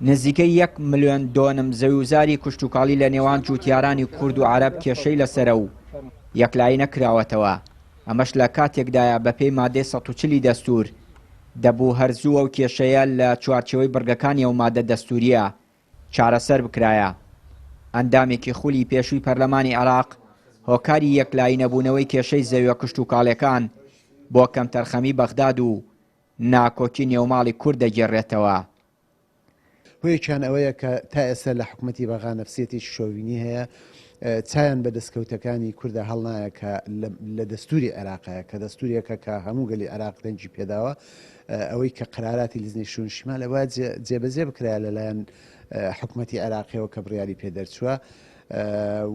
نزیکەی یەک ملیۆن دۆنم زەویوزاری کشتوکاڵی لە نێوان جووتیارانی کورد و عەرەب کێشەی لەسەرە و یەکلایی نەکراوەتەوە، ئەمەش لە کاتێکدایە بەپێی مادەی 140 ی دەستوور، دەبوو هەر زوو ئەو کێشەیە لە چوارچێوەی بڕگەکانی ئەو مادە دەستوورییە چارەسەر بکرایە. ئەندامێکی خولی پێشووی پەرلەمانی عێراق هۆکاری یەکلایی نەبوونەوەی کێشەی زەویە کشتوکاڵیەکان بۆ کەمتەرخەمی بەغداد و ناکۆکی نێوماڵی کورد دەگێڕێتەوە. هۆیەکیان ئەوەیە کە تا ئێستا لە حکومەتی بەغا نەفسیەتێکی شۆڤینی هەیە، چایان بە دەستکەوتەکانی کوردا هەڵنایە کە لە دەستوری عێراقایە، کە دەستورێکە کە هەموو گەلی عێراق دەنگی پێداوە، ئەوەی کە قەراراتی لیزنەی شوون شیمال ئەبوایە جێبەجێ بکرایە لەلایەن حکومەتی عێراقیەوە کە بڕیاری پێ دەرچووە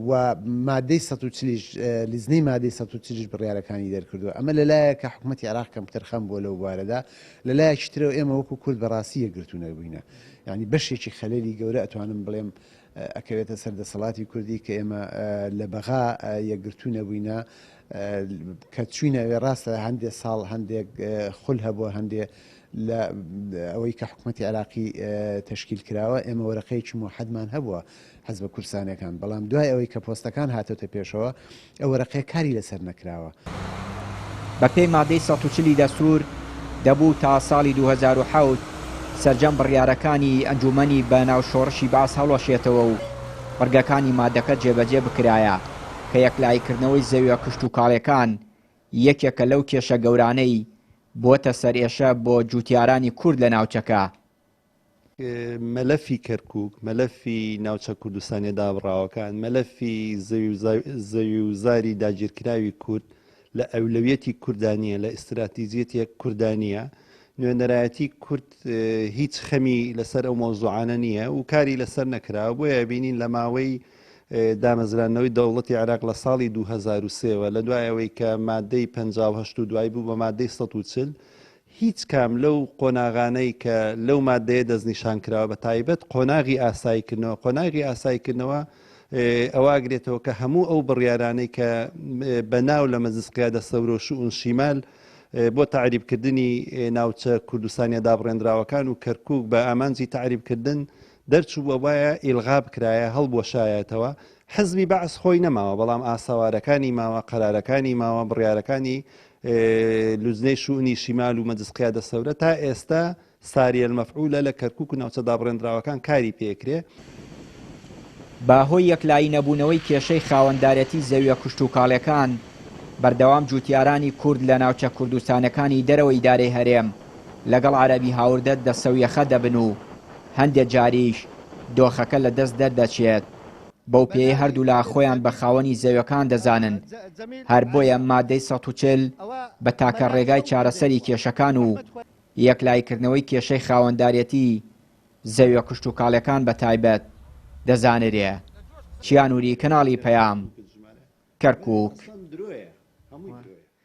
و مادەی 140 لیزنەی مادەی 140 بڕیارەکانی دەرکردووە ئەمە لەلایە کە حکومەتی عێراق کەمتەرخەم بووە لەو بوارەدا لەلایەکی ترەوە ئێمە وەکو کورد بەڕاستی یەکگرتوو نەبووینە یعنی بەشێکی خەلەلی گەورە ئەتوانم بڵێم ئەکەوێتە سەر دەسەڵاتی کوردی کە ئێمە لە بەغا یەکگرتوو نەبووینە کە چوینە ئەوێ ڕاستە هەندێ ساڵ هەندێک خول هەبووە هەندێ لە ئەوەی کە حکوومەتی عێراقی تەشکیل کراوە ئێمە وەرەقەیەکی موحەدمان هەبووە حزبە کوردستانیەکان بەڵام دوای ئەوەی کە پۆستەکان هاتۆتە پێشەوە ئەو وەرەقەیە کاری لەسەر نەکراوە. بەپێی مادەی 140 ی دەستوور، دەبوو تا ساڵی 2007 سەرجەم بڕیارەکانی ئەنجوومەنی بە ناو شۆڕشی بەعس هەڵوەشێتەوە و بڕگەکانی مادەکە جێبەجێ بکرایە کە یەکلاییکردنەوەی زەویە کشتوکاڵیەکان یەکێکە لەو کێشە گەورانەی بۆتە سەرئێشە بۆ جوتیارانی کورد لە ناوچەکە. مەلەفی کەرکوک، مەلەفی ناوچە کوردستانیە دابڕاوەکان، مەلەفی زەوی و زاری داگیرکراوی کورد لە ئەولەویەتی کوردا نییە، لە ئیستراتیجیەتی کوردا نییە. نوێنەرایەتی کورد هیچ خەمی لەسەر ئەو مەوزوعانە نییە و کاری لەسەر نەکراوە، بۆیە بینین لە ماوەی دامەزراندنەوەی دەوڵەتی عێراق لە ساڵی 2003 وە لە دوای ئەوەی کە مادەی 58 و دوای بوو بە مادەی 140 هیچ کام لەو قۆناغانەی کە لەو مادەیە دەستنیشان کراوە بە تایبەت قۆناغی ئاساییکردنەوە قۆناغی ئاساییکردنەوە ئەوە ئەگرێتەوە کە هەموو ئەو بڕیارانەی کە بە ناو لە مەجلس قیادە سەورە و شئون شیمال بۆ تەعریبکردنی ناوچە کوردستانیە دابڕێندراوەکان و کەرکوک بە ئامانجی تەعریبکردن دەرچوو ئەبوایە ئیلغا بکرایە هەڵبوەشایەتەوە حزبی بەعس خۆی نەماوە بەڵام ئاسەوارەکانی ماوە قەرارەکانی ماوە بڕیارەکانی لوجنەی شئونی شیمال و مەجلس قیادە سەورە تا ئێستا ساریە المفعولە لە کەرکوک و ناوچە دابڕێندراوەکان کاری پێکرێ. بە هۆی یەکلایی نەبوونەوەی کێشەی خاوەندارێتی زەویە کشتوکاڵیەکان، بەردەوام جوتیارانی کورد لە ناوچە کوردستانەکانی دەرەوەی ئیدارەی هەرێم لەگەڵ عەرەبی هاوردە دەسەویەخە دەبن و هەندێ جاریش دۆخەکە لە دەست دەردەچێت بەو پێیەی هەردوولا خۆیان بە خاوەنی زەویەکان دەزانن هەر بۆیە مادەی 140 بە تاکە ڕێگای چارەسەری کێشەکان و یەکلاییکردنەوەی کێشەی خاوەندارێتی زەویە کشتوکاڵیەکان بە تایبەت دەزانرێ. چیا نوری کەناڵی پەیام، کەرکوک.